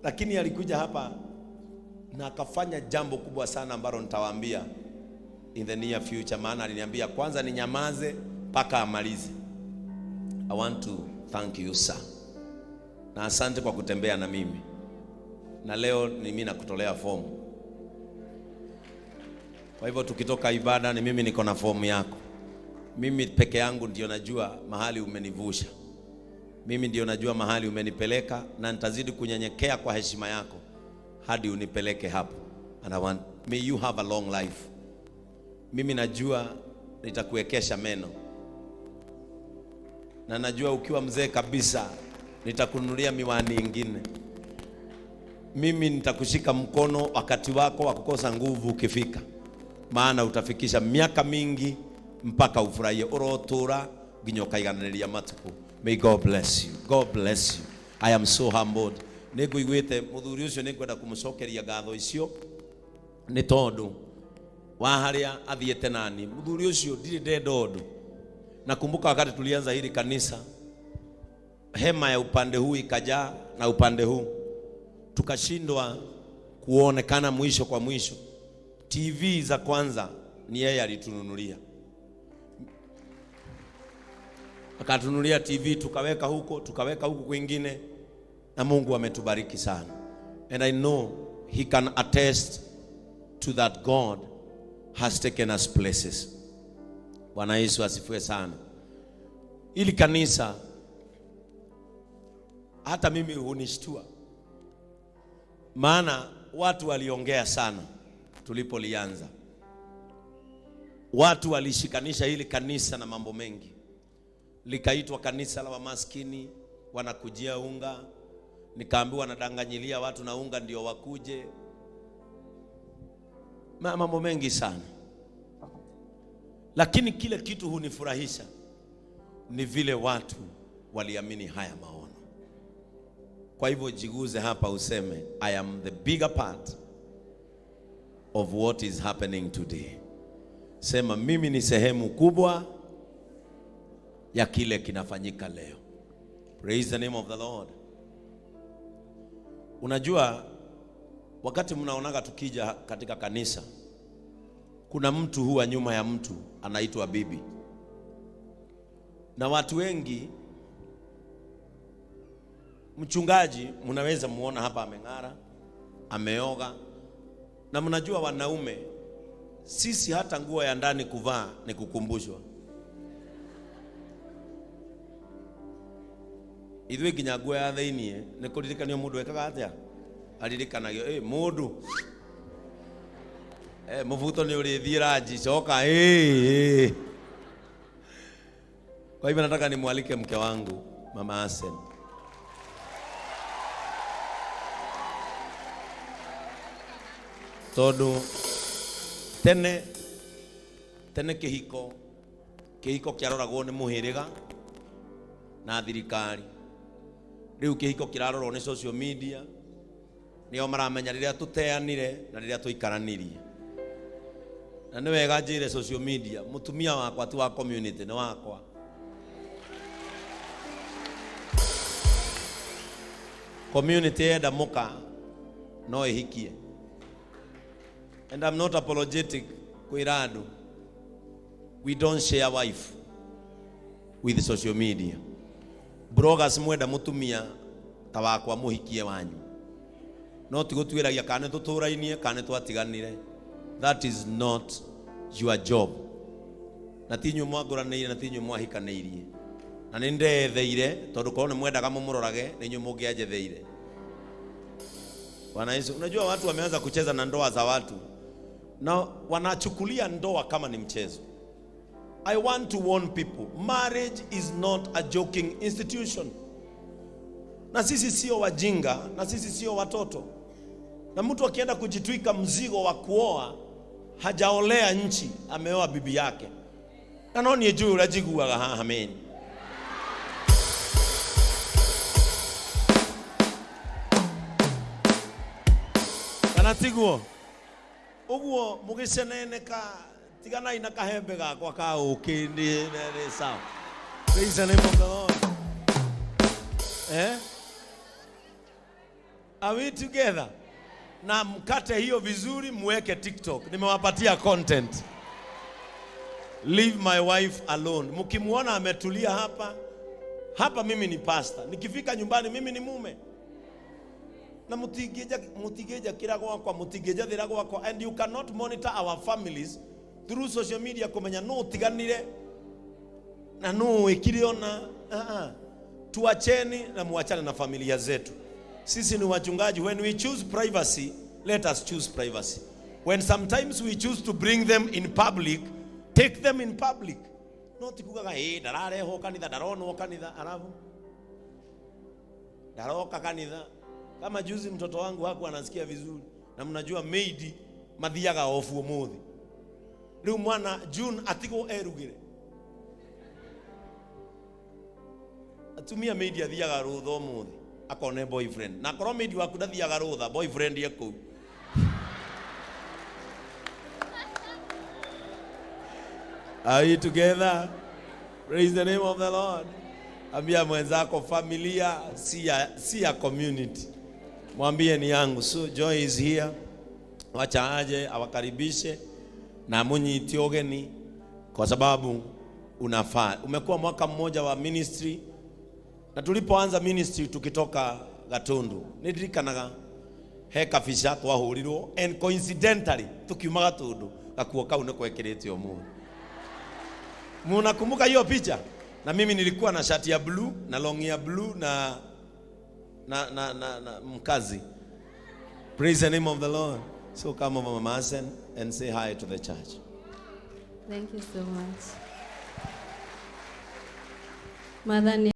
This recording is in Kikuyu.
Lakini alikuja hapa na akafanya jambo kubwa sana ambalo nitawaambia in the near future, maana aliniambia kwanza ninyamaze mpaka amalize. I want to thank you, sir, na asante kwa kutembea na mimi, na leo ni mimi nakutolea fomu. Kwa hivyo tukitoka ibada ni mimi niko na fomu yako. Mimi peke yangu ndio najua mahali umenivusha, mimi ndio najua mahali umenipeleka, na nitazidi kunyenyekea kwa heshima yako hadi unipeleke hapo. And I want, may you have a long life. Mimi najua nitakuwekesha meno, na najua ukiwa mzee kabisa nitakununulia miwani ingine. Mimi nitakushika mkono wakati wako wa kukosa nguvu ukifika, maana utafikisha miaka mingi mpaka ufurahie urotura nginya ukaigananiria matuku. May God bless you. God bless you. I am so humbled. Nĩngũiguĩte mũthuri ũcio, nĩngwenda kũmũcokeria ngatho icio nĩ tondũ wa harĩa athiĩte nani. Mũthuri ũcio ndirĩ ndenda ũndũ. Nakumbuka wakati tulianza hili kanisa, hema ya upande huu ikajaa na upande huu tukashindwa kuonekana mwisho kwa mwisho. TV za kwanza ni yeye alitununulia, akatununulia TV tukaweka huko, tukaweka huku kwingine, na Mungu ametubariki sana, and I know he can attest to that God has taken us places. Bwana Yesu asifiwe sana. Ili kanisa hata mimi hunishtua, maana watu waliongea sana tulipolianza. Watu walishikanisha hili kanisa na mambo mengi, likaitwa kanisa la wamaskini, wanakujia unga. Nikaambiwa wanadanganyilia watu na unga ndio wakuje, mambo mengi sana. Lakini kile kitu hunifurahisha ni vile watu waliamini haya maono. Kwa hivyo jiguze hapa useme, "I am the bigger part of what is happening today." Sema, "Mimi ni sehemu kubwa ya kile kinafanyika leo." Praise the name of the Lord. Unajua, wakati mnaonaga tukija katika kanisa, kuna mtu huwa nyuma ya mtu anaitwa bibi, na watu wengi, mchungaji mnaweza muona hapa ameng'ara, ameoga, na mnajua wanaume sisi hata nguo ya ndani kuvaa ni kukumbushwa. Ithuĩ nginya nguo ya thĩiniĩ nĩ kũririkanio mũndũ ekaga atĩa, aririkanagio ĩ mũndũ eh, mũbuto nĩ ũrĩthiĩ ranji coka ĩ ĩ. Kwa hivyo nataka nimwalike mke wangu, Mama Asen. Tondu tene tene kĩhiko kĩhiko kĩaroragwo nĩ mũhĩrĩga na thirikari. Rĩu kĩhiko kĩrarorwo nĩ social media, nĩo maramenya rĩrĩa tũteanire na rĩrĩa tũikaranirie. Na nĩ wega njĩre social media, mũtumia wakwa ti wa community, nĩ wakwa. Community yenda mũka no ĩhikie, and I'm not apologetic kwĩra andũ, we don't share wife with social media. Bloggers, mwenda mũtumia ta wakwa, mũhikie wanyu, no ti gũtuĩragia kana nĩ tũtũrainie kana nĩ twatiganire. That is not your job. Na ti inyuĩ mwangũranĩire, na ti inyuĩ mwahikanĩirie, na nĩ ndeetheire, tondũ korwo nĩ mwendaga mũmũrorage nĩ inyuĩ mũngĩanjetheire. Bwana Yesu. Unajua watu wameanza kucheza na ndoa za watu na wanachukulia ndoa kama ni mchezo. I want to warn people, marriage is not a joking institution. Na sisi sio wajinga, na sisi sio watoto. Na mtu akienda kujitwika mzigo wa kuoa, hajaolea nchi, ameoa bibi yake. Na no niĩ njũĩ ũrĩa njiguaga haha meni. Kana tiguo? Ũguo mũgĩceneneka, tiganai na kahembe gakwa ka ũkĩ, nĩ sawa. Praise the name of the Lord. Eh? Are we together? Na mkate hiyo vizuri, muweke TikTok. Nimewapatia content. Leave my wife alone. Mkimuona ametulia hapa hapa, mimi ni pastor. Nikifika nyumbani mimi ni mume. Na mutingeja kira gwakwa, mutingejathira gwakwa, and you cannot monitor our families through social media kumenya no utiganire na no wikire ona. Tuacheni na muachane na familia zetu. Sisi ni wachungaji. When we choose privacy, let us choose privacy. When sometimes we choose to bring them in public, take them in public. Not kugaga eh ndarareho kanitha, ndaronwo kanitha, alafu ndaroka kanitha. Kama juzi mtoto wangu hakuwa anasikia vizuri, na mnajua maid mathiaga ofu umuthi. Riu mwana June atigwo erugire. Atumia maid athiaga rutha umuthi akone boyfriend. Na korwo maid waku ndathiaga rutha, boyfriend eku. Are you together? Praise the name of the Lord. Ambia mwenzako familia si ya community. Mwambie ni yangu. So Joy is here. Wacha aje awakaribishe na munyite ugeni kwa sababu unafaa. Umekuwa mwaka mmoja wa ministry, na tulipoanza ministry tukitoka Gatundu ndirikanaga he kabisha twahurirwo, and coincidentally tukiuma Gatundu gakuo kau niko ekirite umuthi. Munakumbuka hiyo picha? Na mimi nilikuwa na shati ya blue na long ya blue na mkazi. Praise the name of the Lord. So come over, Mama Asen, and say hi to the church. Thank you so much. Mother.